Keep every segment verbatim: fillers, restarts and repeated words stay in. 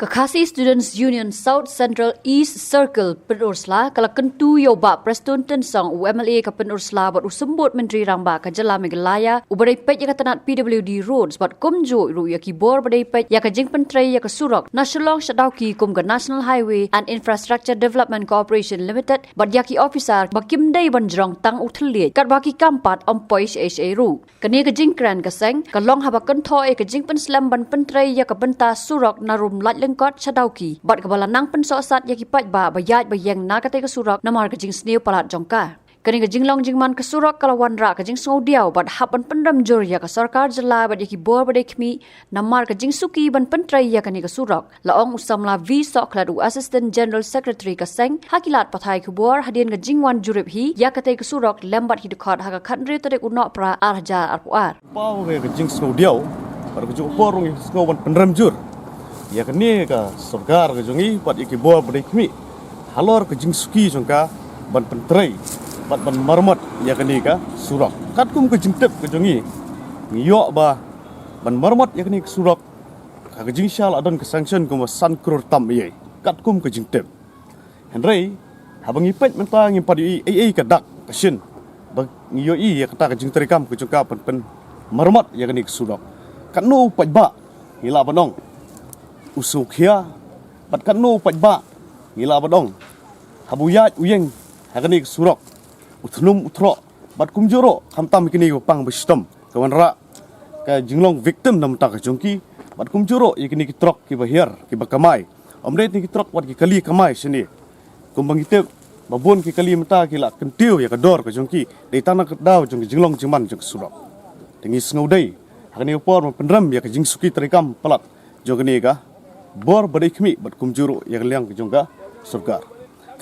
Ka Khasi Students Union South Central East Circle Pynursla ka la kyntu ïa u Bah Prestone Tynsong, u M L A ka Pynursla bad u Symbud Myntri Rangbah ka Jylla Meghalaya uba dei peit ïa ka tnat P W D Roads bad kumjuh ruh ïa ki bor ba dei peit ïa ka jingpyntrei ïa ka surok na Shillong sha Dawki kum ka National Highway and Infrastructure Development Corporation Limited bad ïa ki officer ba kim dei ban jrong tang u thylliej katba ki kam pat ym poi shaei shaei ruh. Kane ka jingkren ka seng ka long haba kynthoh ïa ka jingpynslem ban pyntrei ïa ka bynta surok na Rumlaitlyngkot sha Dawki bad kaba la nang pynsohsat ïa ki paidbah ba ïaid ba ïeng na katei ka surok namar ka jingsniew palat jong ka. Kane ka jinglong jingman ka surok ka la wanrah ka jingsngewdiaw bad hap ban pynrem jur ïa ka sorkar jylla bad ïa ki bor ba dei khmih namar ka jingsuki ban pyntrei ïa kane ka surok. La ong u samla V Sohkhlet, u Assistant General Secretary ka seng, ha ki lad pathai khubor hadien ka jingwan jurip hi ïa katei ka surok lem bad hi dkhot ha ka khathynriew tarik u Nohprah ar hajar arphew ar. Paw ka jingsngewdiaw bad ka jingpor ruh ngi sngew ban pynrem jur ïa kane ka sorkar ka jong ngi bad ïa ki bor ba dei khmih halor ka jingsuki jong ka ban pyntrei bad ban marmot ïa kane ka surok. Katkum ka jingtip ka jong ngi, ngi ïoh ba ban marmot ïa kane ka surok ha ka jingshai la don ka sanction kumba san klur tam eiei katkum ka jingtip. Hynrei haba ngi peit mynta ngim pat ïohi ei ei ka dak ka shin ba ngi ïohi ïa kata ka jingtreikam ka jong ka ban pynmarmot ïa kane ka surok. Katno u paidbah ngi lah ban ong u sngewkhia bad katno u paidbah ngi lah ban ong haba u ïaid u ïeng ha kane ka surok u thnum u throh bad kumjuh ruh khamtam ïa kine ba pang ba shitom ka wanrah ka jinglong victim na bynta ka jong ki bad kumjuh ruh ïa kine ki trok kiba hiar kiba kamai. Ym dei tang ki trok wat ki kali kamai shane. Kumba ngi tip ba bun ki kali mynta ki la kyntiew ïa ka dor ka jong ki dei tang na ka daw jong ka jinglong jingman jong ka surok. Te ngi sngew dei ha kane ka por ban pynrem ïa ka jingsuki treikam palat jong kane ka bor ba dei khmih bad kumjuh ruh ïa ka liang ka jong ka sorkar.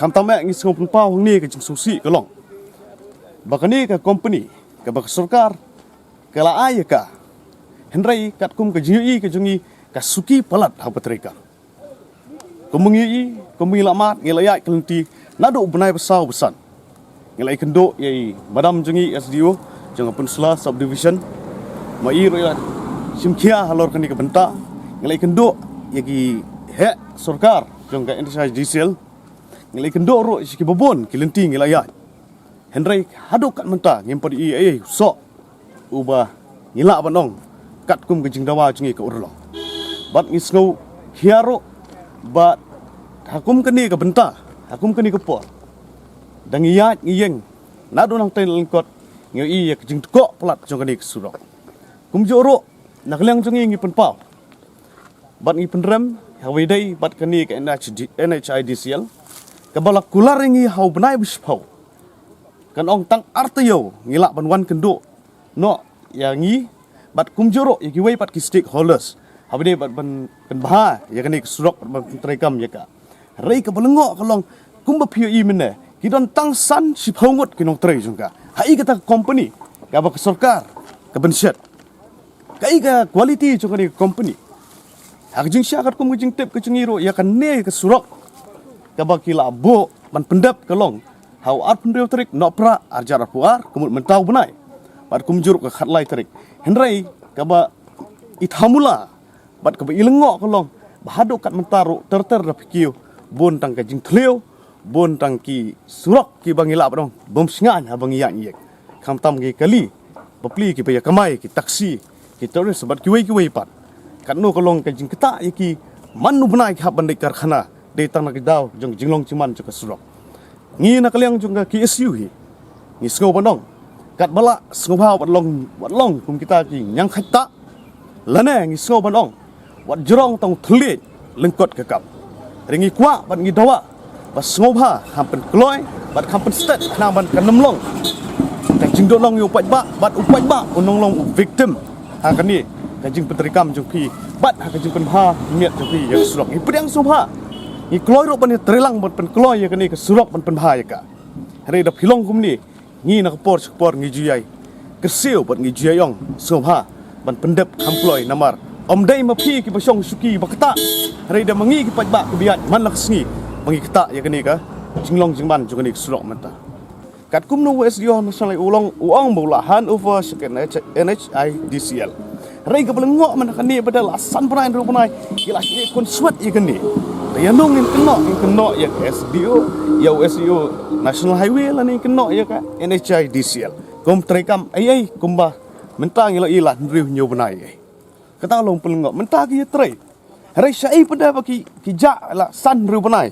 Khamtam eh ngi sngew pynpaw hangne ka jingsngewsih ka long ba kane ka company kaba ka sorkar ka la ai ïa ka. Hynrei katkum ka jingïohi ka jong ngi ka suki palat ha ka treikam. Kumba ngi ïohi, kumba ngi la mad, ngi la ïaid ka lynti naduh u bnai ba saw ba san. Ngi la ïakynduh ïa i madam jong ngi S D O jong ka Pynursla Subdivision. Ma i ruh i la shim khia halor kane ka bynta. Ngi la ïakynduh ïa ki heh sorkar jong ka N H I D C L. Ngi la ïakynduh ruh sha kiba bun ki lynti ngi la ïaid. Hynrei haduh kat mynta ngim pat ïohi ei ei u soh uba ngi lah ban ong katkum ka jingdawa jong ngi ka urlong. Bad ngi sngew hiar ruh bad ha kum kane ka bynta, ha kum kane ka por, da ngi ïaid ngi ïeng naduh nangtei na lyngkot ngi ïohi ïa ka jingdkoh palat jong kane ka surok. Kumjuh ruh na ka liang jong ngi ngi pynpaw bad ngi pynrem ha kaba ïadei bad kane ka N H D, N H I D C L kaba la kular ïa ngi ha u bnai ba shiphew. Kan ong tang ar taïew ngi lah ban wan kynduh noh ïa ngi bad kumjuh ruh ïa kiwei pat ki stakeholders ha kaba ïadei bad ban pynbha ïa kane ka surok bad ban pyntreikam ïa ka. Hynrei kaba lyngngoh ka long kumba phi ïohi mynne ki don tang san shiphew ngut ki nongtrei jong ka. Ha i kata ka company kaba ka sorkar ka pynshet. Kaei ka quality jong kane ka company? Ha ka jingshah katkum ka jingtip ka jong ngi ruh ïa kane ka surok kaba ki la buh ban pyndep ka long ha u arphew hynriew tarik Nohprah ar hajar arphew ar, ka mut mynta u bnai. Bad kumjuh ruh ka khatlai tarik. Hynrei kaba i thamula bad kaba i lyngngoh ka long ba haduh kat mynta ruh ter ter da phi kiew bun tang ka jingthliew, bun tang ki surok kiba ngi lah ban ong bym shngaiñ haba ngi ïaid ngi ïeng. Khamtam ki kali bapli kiba ïa kamai, ki taxi, ki tourist bad kiwei kiwei pat. Katno ka long ka jingktah ïa ki man u bnai ki hap ban leit karkhana dei tang na ka daw jong ka jinglong jingman jong ka surok. Ngi na ka liang jong ka K S U hi ngi sngew ban ong katba lah sngewbha wat long, wat long kum kita ki ñiangkhattah. Lane ngi sngew ban ong wat jrong tang u thylliej lyngkot ka kam. Hynrei ngi kwah bad ngi dawa ba sngewbha kham pynkloi bad kham pynstet khnang ban kan ym long ka jingdoh long ïa u paidbah bad u paidbah un ym long u victim ha kane ka jingpyntreikam jong phi bad ha ka jingpynbha miet jong phi ïa ka surok. Ngi pdiang sngewbha, ngi kloi ruh ban ïatreilang ban pynkloi ïa kane ka surok ban pynbha ïa ka. Hynrei da phi long kumne ngi na ka por sha ka por ngi ju ïai kyrsiew bad ngi ju ïai ong sngewbha ban pyndep kham kloi namar ym dei ma phi kiba shong shuki ba ktah. Hynrei da ma ngi ki paidbah kiba ïaid man la ka sngi ba ngi ktah ïa kane ka jinglong jingman jong kane ka surok mynta. Katkum u S D O National u long u ong ba u la hand over sha ka N H, N H I D C L. Hynrei kaba lyngngoh mynta kane ba da la san bnai hynriew bnai ki la shah ïakren swet ïa kane. Te ïa nong ngin kynnoh, ngin kynnoh ïa ka S D O, ïa u S D O National Highway lane ngin kynnoh ïa ka N H I D C L. Kum treikam ei ei kumba mynta ngi la ïa la hynriew hynñiew bnai ei. Kata long pynlyngngoh mynta ki ïatrei. Hynrei shaei pat ba ki ki jah la san hynriew bnai.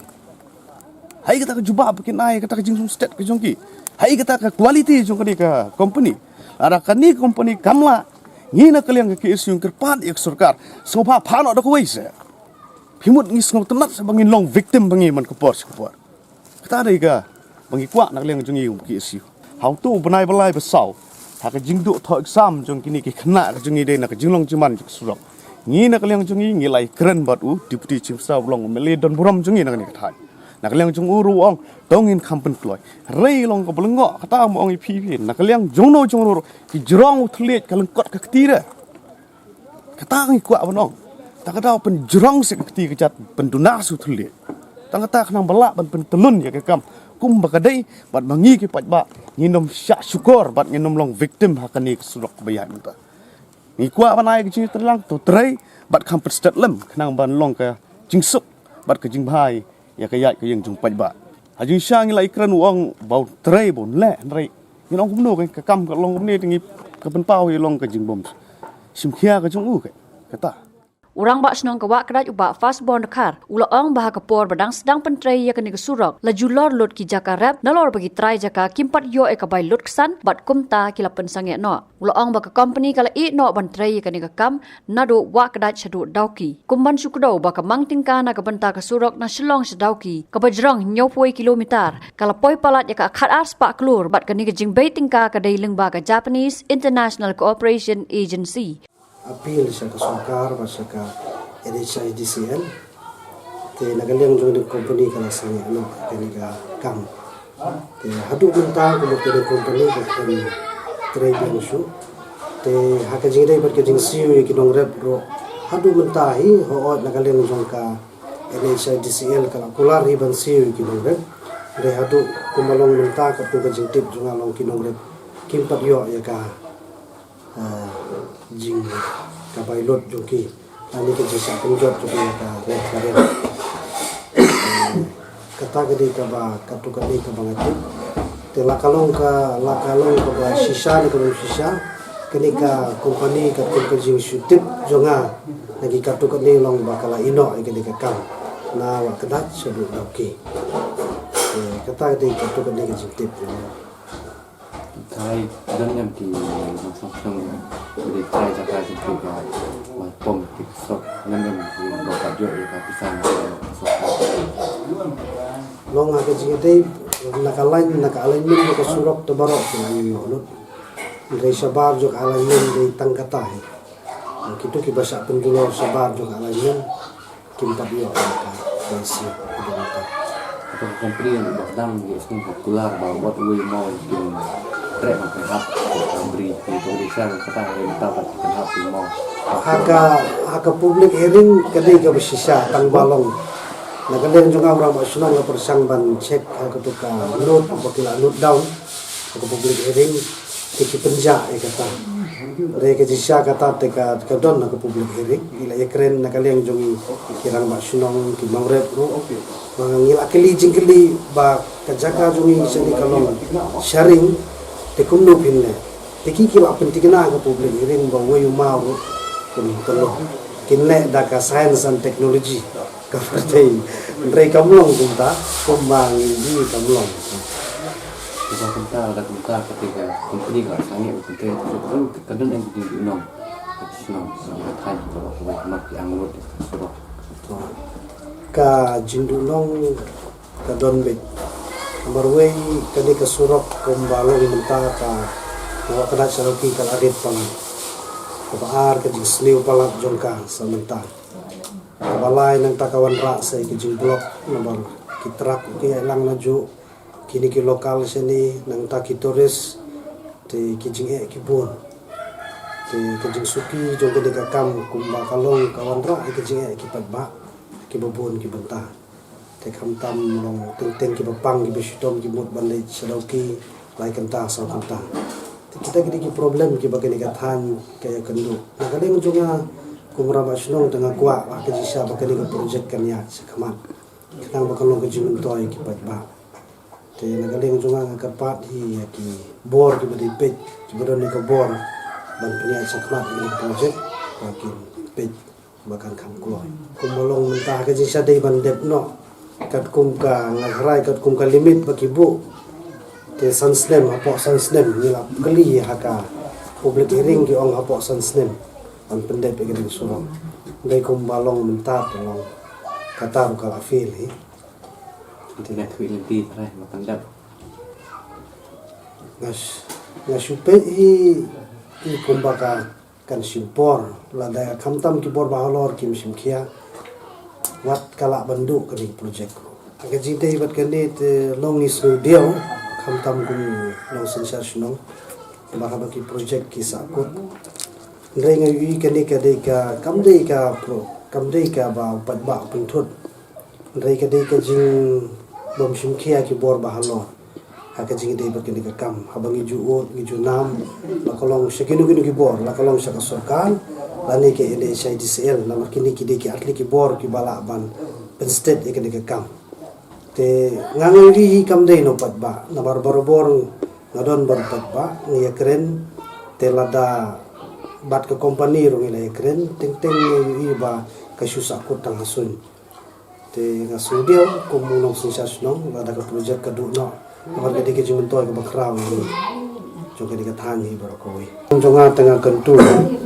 Haei kata ka jubab ba kin ai kata ka jingsngewstet ka jong ki. Haei kata ka quality jong kane ka company. Lada kane ka company kam lah, ngi na ka liang ka K S U ngi kyrpad ïa ka sorkar, sngewbha phah noh da kawei seh. Phi mut ngi sngewtynnat seh ba ngin long victim ba ngi man ka por sha ka por. Kata dei kaba ngi kwah na ka liang jong ngi kum K S U. Ha uto u bnai ba lai ba saw, ha ka jingduh thoh exam jong kine ki khynnah ka jong ngi dei na ka jinglong jingman jong ka surok. Ngi na ka liang jong ngi ngi la ïakren bad u Deputy Chief Minister ba long u M L A donburom jong ngi na kane ka thaiñ. Na ka liang jong u ruh u ong to ngin kham pynkloi. Hynrei long kaba lyngngoh kata ba ong ïa phi phi na ka liang jong no jong u ruh ki jrong u thylliej ka lyngkot ka kti re. Kata ngi kwah ban ong. Tang kata pynjrong seh ka kti ka jait pynduna seh u thylliej. Tang kata khnang ba lah ban pyntyllun ïa ka kam kumba ka dei bad ma ngi ki paidbah ngin ym shah shukor bad ngin ym long victim ha kane ka surok ba ïaid mynta. Ngi kwah ban ai ka jingtreilang to trei bad kham pynstet lem khnang ban long ka jingsuk bad ka jingbha ïa ka ïaid ka ïeng jong paidbah. Ha jingshisha ngi la ïakren u ong ba u trei ba un leh hynrei ngin ong kumno ka kam ka long kumne te ngi ka pynpaw ïa long ka jingbym shim khia ka jong u ka kata. U Rangbah Shnong ka Wahkdait u Bah Firstborn Dkhar u la ong ba ha ka por ba dang sdang pyntrei ïa kane ka surok la ju lor lut ki jaka rep nalor ba ki trai jaka kim pat ïoh ïa ka bai lut ksan bad kumta ki la pynsangeh noh. U la ong ba ka company ka la ïeh noh ban trei ïa kane ka kam naduh Wahkdait shaduh Dawki. Kum ban shu kdew ba ka mang tyngka na ka bynta ka surok na Shillong sha Dawki kaba jrong hynñiewphew kilometer ka la poi palat ïa ka khatar spah klur bad kane ka jingbei tyngka ka dei lyngba ka Japanese International Cooperation Agency. Appeal sha ka sorkar bad sha ka N H I D C L. Te na ka liang jong ka company ka la sangeh noh kane ka kam. Te haduh mynta ka mut kane ka company ka khlem trei biang shuh. Te ha ka jingdei bad ka jingsiew ïa ki nongrep ruh haduh mynta hi hooid na ka liang jong ka N H I D C L ka la kular hi ban siew ïa ki nongrep. Hynrei haduh kumba long mynta katto ka jingtip jong nga long ki nongrep kim pat ïoh ïa ka ah, jing ka bai lut jong ki. Ani ka jingshah pynjot jong ki ka rep ka rep. Kata ka dei kaba katto ka dei kaba nga tip. Te la ka long ka la ka long kaba shisha ne kaba shisha. Kane ka company katto ka jingshu tip jong nga na ki katto ka dei long ba ka la ïeh noh ïa kane ka kam na Wahkdait shaduh Dawki. Te kata ka dei katto ka dei ka jingtip jong nga. Trai don em ki nongshong shnong, ki trai jaka jong ki ba, ba pom ki surok, don em ki ba ka jot ïa ka pisa na ka surok. Long ha ka jingïadei na ka line, na ka alignment jong ka surok te baroh ki la ïoh lut. Hynrei shabar jong ka alignment dei tang kata hi. Kito kiba shah pynjulor shabar jong ka alignment kim pat ïoh ïa ka bai siew ka dei mynta. Ka company ba dang ïa sngewbha kular ba wat uwei u maw kin treh ban pynhap ka bri, ki to ri sha kata ri mynta ba ki pynhap u maw. Ha ka, ha ka public hearing ka dei kaba shisha tang ba long. Na ka liang jong nga u Rangbah Shnong nga pyrshang ban check ha kato ka note ba ki la note down ha ka public hearing. Te ki pynjah ïa kata. Re ka jingshisha kata te ka, ka don ha ka public hearing. Ki la ïakren na ka liang jong ki rangbah shnong ki nongrep ruh. Ba ngi la kylli jingkylli ba ka jaka jong ngi shane ka long sharing. Te kumno phin leh. Te ki ki la pynthikna ha ka public hearing ba uwei u maw ruh. Kin telo. Kin leh da ka science and technology. Ka pyrthei. Hynrei kam long kumta, kumba ngi ïohi kam long. Kumba kumta, da kumta, kata ka company ka sangeh, ka company ka don, ka don em ka jingduhnong. Ka shnong, ka thaiñ, ka ba, ka ba, ka ba, ki angnud, ka surok. Ka jingduhnong ka don beit. Nambar wei kane ka surok kumba long mynta ka, ka Wahkdait sha Dawki ka la rit palat. Kaba ar ka jingsniew palat jong ka sa mynta. Kaba lai nangta ka wanrah sa ïa ka jingblock nambar ki truck ki ïalang najuh kine ki local shane nangta ki tourist te ki jingeh ki bun. Te ka jingsuki jong kane ka kam kumba ka long ka wanrah ïa ka jingeh ki paidbah kiba bun ki bynta. Te khamtam long teng teng kiba pang kiba shitom ki mut ban leit sha Dawki lai kynta saw kynta. Kita ki dei ki problem kiba kane ka thaiñ ka ïakynduh. Na ka liang jong nga kum u rangbah shnong te nga kwah ba ka jingshai ba kane ka project kan ïaid shakhmat, khnang ba kan long ka jingmyntoi ïa ki paidbah. Te na ka liang jong nga nga kyrpad hi ïa ki bor kiba dei peit, kiba don ïa ka bor ban pynïaid shakhmat ïa kane ka project, ba kin peit ba kan kham kloi. Kumba long mynta ka jingshai dei ban dep noh, katkum ka, nga kyrpad katkum ka limit ba ki buh, te san snem, hapoh san snem ngi la kylli ha ka public hearing, ki ong hapoh san snem ban pyndep ïa kane ka surok. Dei kumba long mynta te long kata ruh ka la fail hi. Te nga thui lynti trai ba kan dep. Nga s-, nga shu peit hi, hi kumba ka kan shim por, lada khamtam ki bor bahalor kim shim khia, wat ka lah ban duh kane ka project. Ha ka jingdei bad kane te long ngi sngewdiaw, khamtam kum u nongsynshar shnong, ba haba ki project ki sahkut. Hynrei nga ïohi kane ka dei ka, kam dei ka pro-, kam dei kaba u paidbah u pynthut. Hynrei ka dei ka jingbym shim khia ki bor bahalor ha ka jingdei bad kane ka kam. Haba ngi ju ud, ngi ju nam, la ka long sha kino kino ki bor, la ka long sha ka sorkar lane ka N H I D C L, namar kine ki dei ki artylli ki bor kiba lah ban pynsted ïa kane ka kam. Te nga, nga ïohi hi kam dei na u paidbah, namar barabor nga don bad u paidbah, ngi ïakren, te lada bad ka company ruh ngi la ïakren, teng teng ngi ïohi ba ka shu sahkut tang ha suiñ. Te nga sngewdiaw kum u nongsynshar shnong, lada ka project ka duh noh, namar ka dei ka jingmyntoi kaba khraw ïa ngi jong kane ka thaiñ hi baroh kawei. Jong nga te nga kyntu,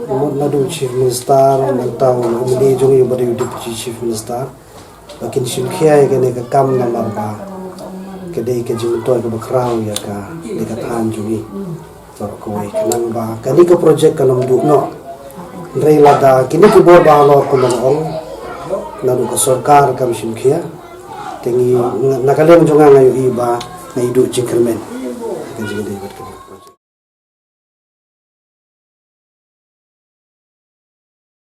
mut naduh u Chief Minister, nangta u M L A jong ngi uba dei u Deputy Chief Minister, ba kin shim khia ïa kane ka kam, namar ba ka dei ka jingmyntoi kaba khraw ïa ka, ïa ka thaiñ jong ngi baroh kawei, khnang ba kane ka project kan ym duh noh. Hynrei lada kine ki bor bahalor kumba nga ong, naduh ka sorkar kam shim khia, te ngi, na ka liang jong nga nga ïohi ba ngi duh jingkyrmen ha ka jingdei bad ka